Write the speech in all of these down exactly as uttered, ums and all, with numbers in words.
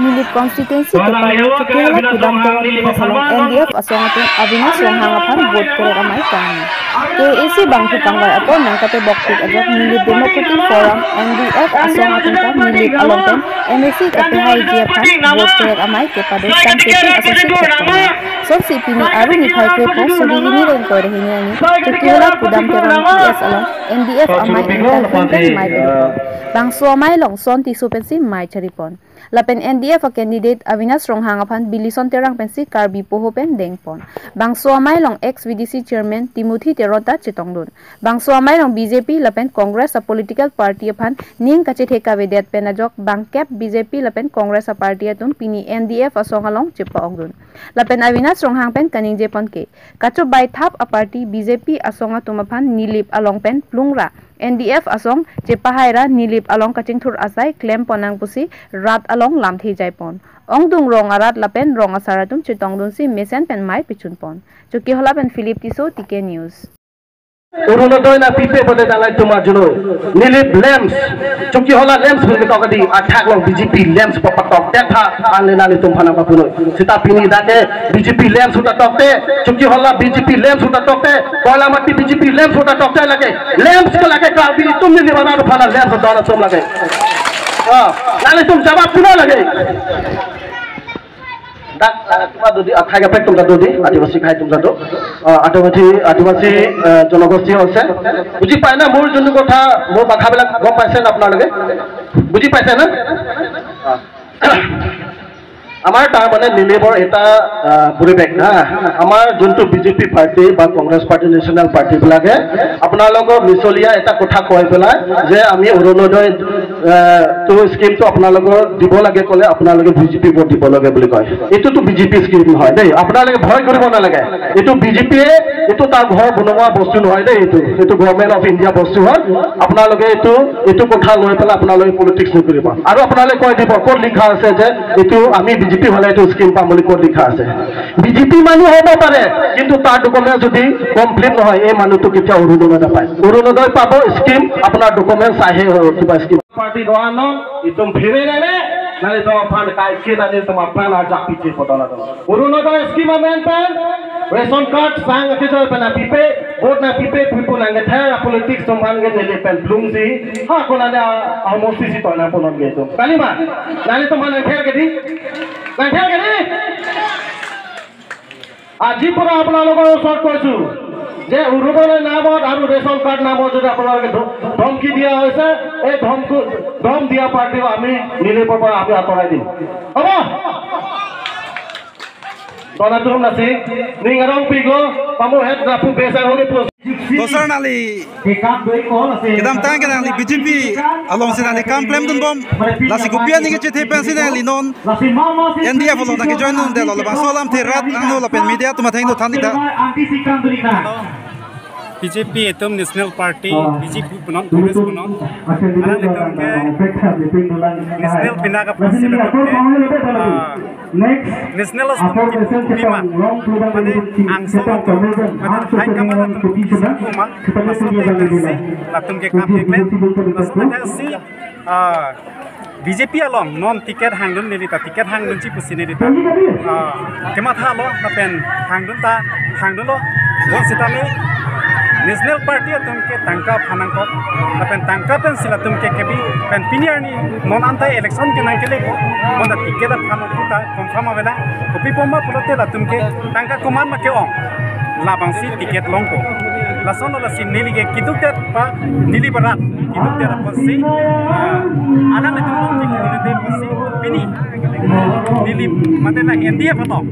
Nilip constituency kepado Chokihola Pudam Terang P S along N D F asong atum Avinash Ronghang aphan vote kerek amei kangni. K A A C bangphu kangvai apor nangkatebokpik ajok Nilip Democratic Forum, N D F asong atum ta Nilip along pen M A C kepahaiji aphan vote kerek amei kepado Sangsetin Associate Secretary. Sonsi pini Aru niphai krepho suri hini ra ingkoi ra hini arni Chokihola Pudam Terang P S along N D F amei ingkang pen mei pon. Bangso amei along Son Tisso pensi mei charipon. Lapen N D F a candidate Avinash Ronghang aphan Bilison Terang pensi Karbi Poho pen dengpon. Bangso amei along ex V D C chairman Timothy Teron ta chetongdun. Bangso amei along B J P lapen Congress a political party aphan ning kachethek kavedet pen ajok bangkep B J P lapen Congress a party atum pini N D F asong along chepa-okdun. Lapen Avinash Ronghang pen kaningjepon ke kachobaithap a party B J P asong atum aphan Nilip along pen plung ra N D F asong chepahai ra Nilip along kachingthur asai klempon nang pusi rat along lamthe jaipon. Ongdung rong arat lapen rong asar atum chetongdunsi mesen pen mei pechunpon. Chokihola pen Philip Tisso, T K News. Orunodoi nangpipe pote ta nanglitum arjulo. Nilip LAMPS, Chokihola LAMPS pu ketok kedi, athak along B J P LAMPS pu patokte tha, anle nanglitum aphan nangpapunoi. Seta pini dak ke B J P LAMPS pu ta tokte, Chokihola B J P LAMPS pu ta tokte, Koilamati B J P LAMPS pu ta tokte lake. LAMPS ke lake Karbi atum, Nilip arat aphan LAMPS don atum lake. Ah, nanglitum jawab puna lake. Dak, ah, atum ta do dei, ah, khai kaprek atum ta do dei, Adivasi khai atum ta do. Ah, Adivasi, Adivasi, ah, jonogosti ase. Buji pai na, mur junu kotha, mur bangka bilak gom paise na apnaloke? Buji paise na? Ah. আমাৰ তাৰমানে Nilipৰ এটা, আহ, পৰিৱেশ না, আমাৰ যোনটো B J P party বা Congress party, national party বিলাকে আপোনালোকক মিছলীয়া এটা কথা কৈ পেলাই যে আমি অৰুণোদয়, আহ, টো স্কিমটো আপোনালোকৰ দিব লাগে ক'লে আপোনালোকে B J P ভোট দিব লাগে বুলি কয়। এইটোতো B J P স্কিম নহয় দেই, আপোনালোকে ভয় কৰিব নালাগে। এইটো B J P য়ে, এইটো তাৰ ঘৰ বনোৱা বস্তু নহয় দেই, এইটো, এইটো Government of India বস্তু হয়। আপোনালোকে এইটো, এইটো কথা লৈ পেলাই আপোনালোকে পলিটিক্স নকৰিব। আৰু আপোনালোকে কৈ দিব ক'ত লিখা আছে যে এইটো আমি B J P হ'লে এইটো স্কিম পাম বুলি ক'ত লিখা আছে। B J P মানুহ হ'ব পাৰে, কিন্তু তাৰ ডকুমেণ্ট যদি কমপ্লিট নহয়, এই মানুহটো কেতিয়াও অৰুণোদয় নাপায়। অৰুণোদয় পাব স্কিম, আপোনাৰ ডকুমেণ্ট চাইহে হ'ব কিবা scheme. Party doan non, itum phire nene, nanglitum aphan kaiketa nanglitum aphan ajak piche potala do. Orunodoi scheme amen pen, ration card sang kejoi pen nangpipe, vote nangpipe, pipu nangkether, a politics atum aphan ke Nilip pen plungsi, ha konane a, a mosti si toy nangponon ke itum. Kalima, nanglitum aphan nangther kedi? Nangther kedi? আজি পৰা আপোনালোকৰ ওচৰত কৈছো যে অৰুণোদয়ৰ নামত আৰু ration card নামত যদি আপোনালোকে ধ-, ধমকি দিয়া হৈছে, এই ধমকু-, ধম দিয়া পাৰ্টিও আমি Nilipৰ পৰা আমি আঁতৰাই দিম। হ'ব? Don atum lasi, ning arongpiklo, pamu het napu besar hole pos. Dosar nali. Kedamtang ke nangli B J P alongsi nangli kam klemdunbom. Lasi kopi aning kechethe pensi nangli non N D F along nangkejoin dunde lo, labangso alamthe rat nangno lapen media atum athengno than dikta. B J P atum National Party, B J P punon, Congress punon. Alanglitum ke National pina kapasi latum ke, ah, National atum kipu lima, mane angso atum, mane high command atum kipu ma, laso pensi latum ke kam keklem, laso pensi, ah, B J P along non ticket hangdun neli ta, ticket hangdunji pusi neli ta, ah, kemathalo, lapen hangdun ta, hangdunlo, bonsitame National Party atum ke tangka aphan nangkok, lapen tangka pensi latum ke kebi, pen pini arni non anta election ke nangkelepo, bonta ticket aphan puta confirm avelang, kopi poma pulote latum ke tangka komat ma ke-ong, labangsi ticket longpo. Lason lasi neli ke keduk det pa, Nilip arat keduk det apotsi, ah, alanglitum along ke keduk det apotsi, pini Nilip mate la N D F along,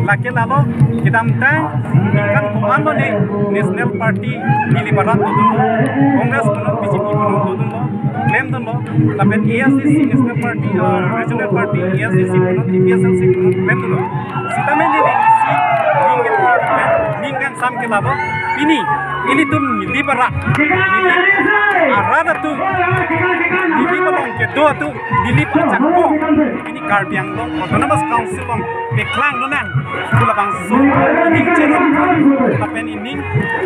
lake lalo kedamtang ningkan ko-an lo ne National Party Nilip arat dodunlo, Congress punon, B J P punon dodunlo, klemdunlo, lapen A S D C National Party, ah, Regional Party, A S D C punon, A P H L C punon klemdunlo. Sitame neli si ning ke, ning kangsam ke lalo, pini ilitum Nilip arat, Nilip arat atum, Nilip along kedo atum, Nilip ajakong, pini Karbi Anglong Autonomous Council along peklangdun nang pu labangso ining cherap, lapen ining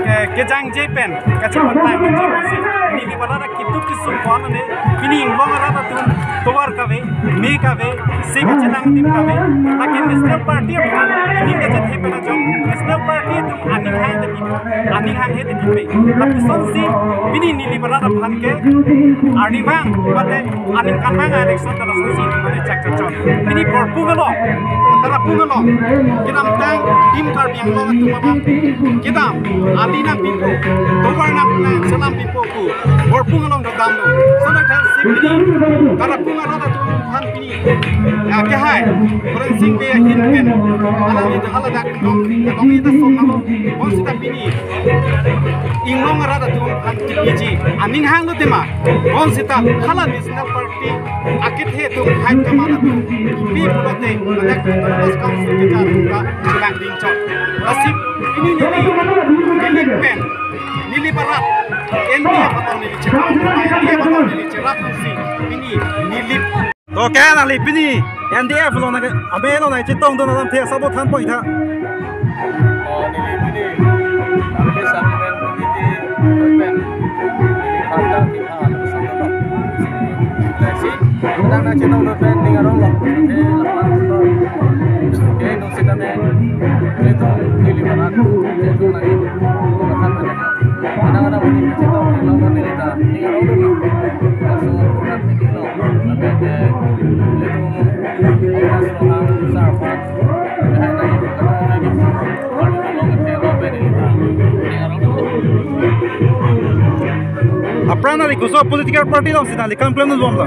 ke, kejangje pen kachepatang cherap si Neli barat keduk kesung ko-an mane, pini Inglong arat atum tovar kave, me kave, se kachenang tim kave, lake National Party aphan aning kachethe pen ajok, National Party atum aning hang de pipo, aning hang he de pipe. Lapusonsi pini neli barat aphan ke arnivang mate aningkanvang election ta lasonsi mane chak chak chon. Pini Borpung along, Tarapung along, kedamtang Team Karbi Anglong atum abang kedam ali nangpipo, tovar nang nangselam pipo pu Borpung along dodamlo. Sonat thansi pini Tarapung arat atum aphan pini, ya, kehai Khorensing Bey ahin pen alangli haladak dong, dong ita som nalo. Bonsita pini Inglong arat atum aphan kipiji aning hanglo tema. Bonsita hala National Party akethe atum High Command atum kipi pulote ladak Autonomous Council keja atum ta chelang dingchot. Lasi pini neli, neli pen, neli barat, N D F along neli chekam, N D F along neli cherap si pini neli. To ke nangli pini N D F along nang ame along nangchetongdun alamthe asabo than pon tha. Oh, neli pini, neli Assemblyman Committee, pen, neli kanta kita, lapuson dolo. Lasi, kita nangchetongdun pen ning arong lo. Oke, lapuson dolo. Oke, nung sitame, nelitum neli barat, nelitum lagi, lapuson dolo. Kadang-kadang ini kachetong, neli ta, ning arong dolo. Langsung program ini lo. Tapi, eh, nelitum, Awinas Ronghang, Sarpan, Apran nangli koso political party alongsi nangli kam klemdun bomlo?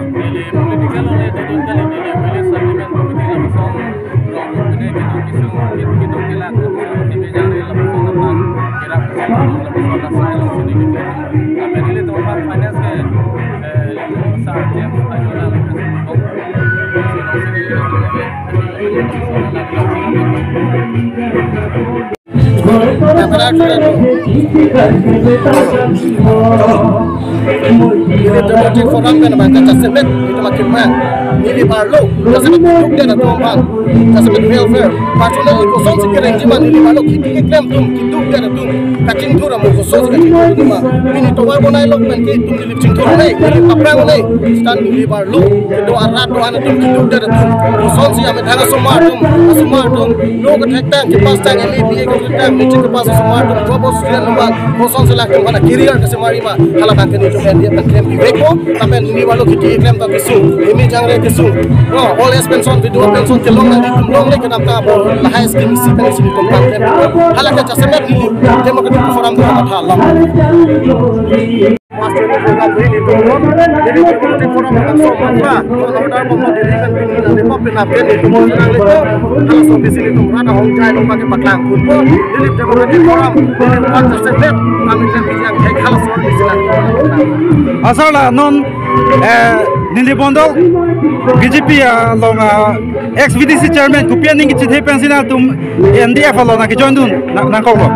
Democratic Forum pen abang kachesemet, itum akimang, neli barlo, kachesemet duk dia atum abang, kachesemet welfare, pachulo kosonsi kerengji ma neli barlo, kheti keklem atum, keduk dia atum, kachingthur amu kosonsi kachingthur atum ma, pini tovar bonai lok pen ke itum neli chingthur nai, neli kaprang nai, stan neli barlo, kedo arat do-an atum keduk dia atum, kosonsi amethang asomar atum, asomar atum, lo kethektang, kepastang, M A, B A kethektang, matric kepass asomar atum, job student atum abang, kosonsi latum hala career kesemari ma, hala abang ke nelitum N D F pen klem pivekpo, lapen neli barlo kheti keklem ta kesung, imi jangre kesung, no, old age pension, withdrawal pension kelong nangji atum longle kedam ta bo, lahai scheme isi pen isi nelitum kam klem, hala kachesemet neli Democratic Forum atum matha long. Mas ini program ini turun, jadi Democratic Forum akan sobat lah, kalau udah mau diri kan pimpinan di pop, pimpinan di pop, pimpinan di pop, kalau sobat sini tuh ada hong jai lupa ke paklang pun pun, jadi Democratic Forum, jadi empat persen kami kan yang kayak kalau soal di sini. Asal la non, eh, neli bondol B J P along, ah, ex V D C chairman kopi aning kechethe pensi nangtum N D F along nangkejoin dun nang, nangkoklo.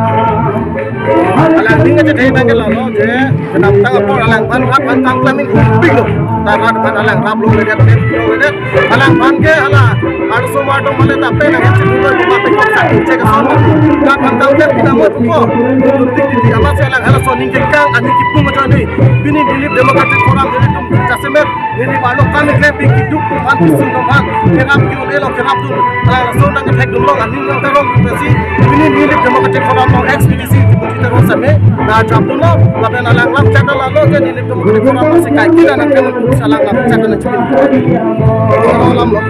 Alang aning kechethe nangkelo lo je, kedamtang apor alangphan rat aphan tangklamin pik lo. Ta rat aphan alang raplo ledet, pik lo ledet. Alangphan ke hala arso marto male tape nangkechethe lo, mate kok sakit cek ason. Rat aphan tangklam kita mo tuko. Tuntik titi amat si alang hala soning kekang, aning kipung aja ni. Pini Dilip Democratic Forum nelitum kachesemet. Neli barlo kami klem pi keduk aphan kesung aphan kerap ke-un-e lo kerap dun. Alangso nangkethek dunlo aning nangterong pensi pini Dilip Democratic Forum lo ex V D C Deputy Terong Same nangchap dunlo lapen alang lam chata lalo ke Dilip Democratic Forum lo si kai kila nangkam alang lam chata nangchipin. Lamlo.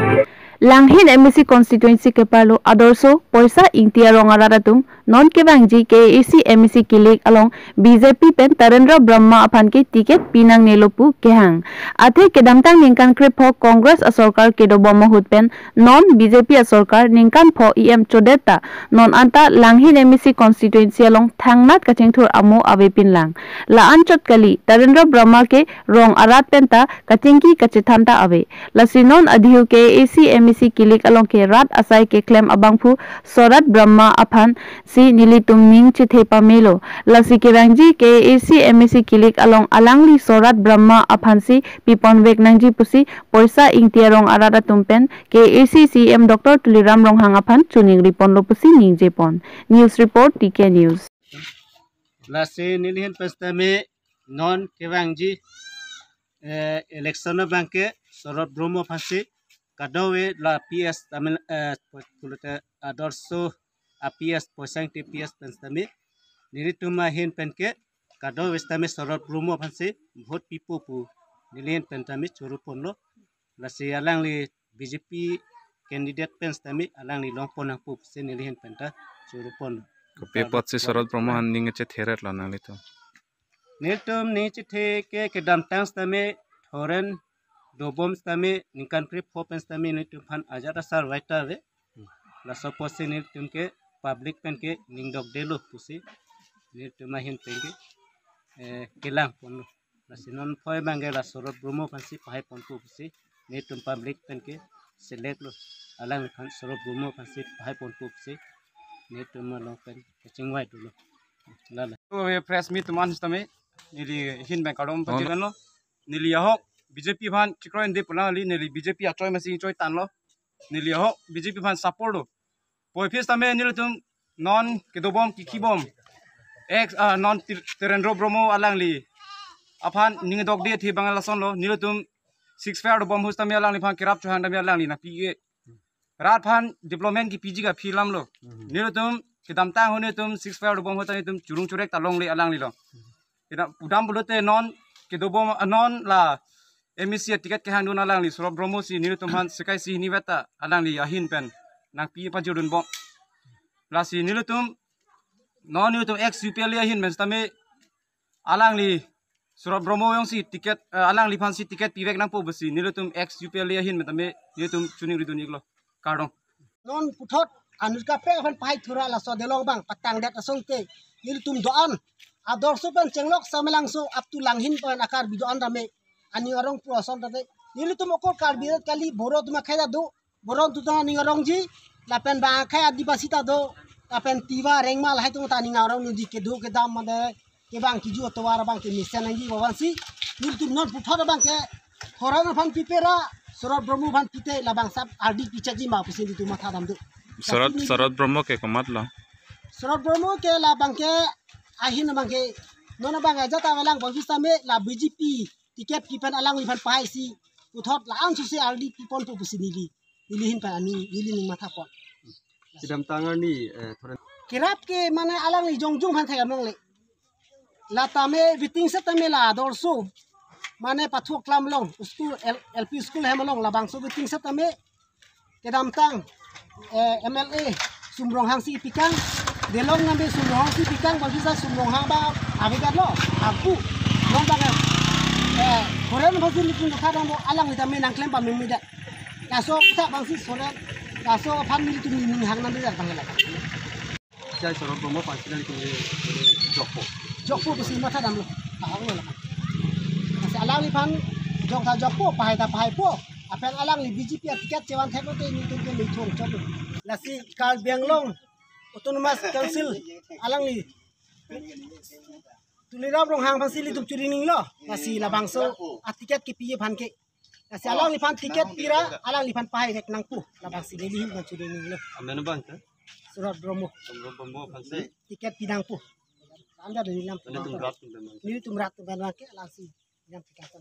Langhin M A C constituency keparlo Adorsho Poisa Ingti arong arat atum non kevangji K A A C M A C kilik along B J P pen Tarendra Brahma aphan ke ticket pinangnelo pu kehang. Athe kedamtang ningkan krepho Congress asorkar kedobom ahut pen non B J P asorkar ningkan pho E M chodet ta non anta Langhin M A C constituency along thangnat kachingthur amo avepin lang. La-anchot kali, Tarendra Brahma ke rong arat pen ta kachingki kachethan ta ave. Lasi non adihu K A A C M A C kilik along ke rat asai keklem abangphu Sorat Brahma aphan si nelitum ning chethe pamelo. Lasi kevangji K A A C M A C kilik along alangli Sorat Brahma aphan si piponvek nangji pusi Poisa Ingti arong arat atum pen K A A C C E M Doctor Tuliram Ronghang aphan choningri ponlo pusi ningjepon. News report, T K News. Lasi nelihin pestame Non kevangji, eh, election abangke Sorot Bromo aphansi kadokave la P S Tamil, eh, pulote Adorsho a P S Poisang T P S pen sitame nelitum ahin penke kadokave sitame Sorot Bromo aphansi vote pipo pu neli ahin pen tame choro ponlo. Lasi alangli B J P candidate pen sitame alangli longpon nangpo pusi neli ahin pen ta choro ponlo. Kopi apotsi Sorot Bromo aphan ning kachethe-etlo nanglitum? Nelitum ning chethe ke kedamtang sitame Thoren dobom sitame ningkan krepho pen sitame nelitum aphan ajat asar vaita ave. Laso apotsi nelitum ke public penke ning dokdelo pusi nelitum ahin penke, eh, kelang ponlo. Lasi non phoi abangke la Sorot Bromo aphansi pahai ponpo pusi nelitum public penke select lo. Alangliphan Sorot Bromo aphansi pahai ponpo pusi nelitum along pen kachingvai dolo. Lala. Ove press meet atum an sitame neli ahin pen kardom pajirlo. Neli ahok B J P aphan chikroide pu nangli, neli B J P achoi masi choi tanlo. Neli ahok B J P aphan support lo. Puvoiphit sitame nelitum non kedobom kikhibom ex, ah, non Tir-, Tirendra Bromo alangli aphan ning dokde athe abang lasonlo. Nelitum ceasefire dobom ahut sitame alangliphan kerap chohang dam alangli nangpi-e. Rat aphan development kipiji ke aphi alamlo. Nelitum kedamtang ahut nelitum ceasefire dobom ahut ta nelitum churung churek ta longle alangli along. Kedam pudam pulote non kedobom, ah, non la M A C a ticket kehangdun alangli Sorot Bromo si nelitum aphan sekai si hini veta alangli ahin pen nangpi pajodunbom. Lasi nelitum non nelitum ex U P L A ahin pen sitame alangli Sorot Bromo jongsi ticket, eh, alangliphansi ticket pivek nangpo pusi nelitum ex U P L A ahin pen tame nelitum chuning ridun iklo. Kardom. Non puthot anut kaprek aphan pahai thura laso adelong abang patangdet asonte nelitum do-an Adorsho pen chenglok Samelangso up to Langhin pen a-Karbi do-an tame aning arong pu ason tame nelitum okor Karbi kali, Boro atum akhei ta do, Boro atum ta aning arongji, lapen bang akhei Adivasi ta do, lapen Tiwa, Rengma lahai atum ta aning arong nodi, kedo kedam mane kevang kiju atovar abangke mesen nangji pu abangsi nelitum non puthot abangke Thoren aphan pipe ra Sorot Bromo aphan pite, labangso ardi pichatji ma pusi nelitum matha dam do. Sorot, Sorot Bromo ke komatlo? Sorot Bromo ke labangke ahin abangke non abang ajat avelang bangsi sitame la B J P ticket pi pen alangliphan pahai si puthot la-an susi ardi piponpo pusi neli, neli ahin pen ani, neli ning matha pon. Kedamtang arni, eh, Thoren. Kerap ke mane alangli jongjung aphan thek among le. La tame waiting shed tame la Adorsho mane pathuk lam along school, L-, L P school hem along labangso waiting shed tame kedamtang, eh, M L A Sum Ronghang si pikang, delong name Sum Ronghang si pikang, bangsi sa Sum Ronghang ba abegat lo, aku. Non bang, eh, Thoren aphansi nelitum kha dam lo, alangli tame nangklem pameme det. Laso kutha bangsi Thoren, laso aphan nelitum ning hang nang det bang la. Jai Sorot Bromo aphansi nelitum jokpo. Jokpo pusi matha damlo. Ahok lo. Lasi alangliphan jok ta jokpo, pahai ta pahaipo. Lapen alangli B J P a-ticket chevan thek lote nelitum ke methong chotlo. Lasi Karbi Anglong Autonomous Council alangli Tuliram Ronghang aphansi nelitum churi ninglo. Lasi labangso a-ticket kipi aphan ke. Lasi alangliphan ticket pi ra, alangliphan pahai vek nangpo. Labangsi neli ahin pen churi ninglo. Amen abang ta? Sorot Bromo. Sorot Bromo aphansi. Ticket pi nangpo. Anda dari lam. Nelitum rat atum pen abang. Nelitum rat atum pen abang ke alangsi. Lam ticket.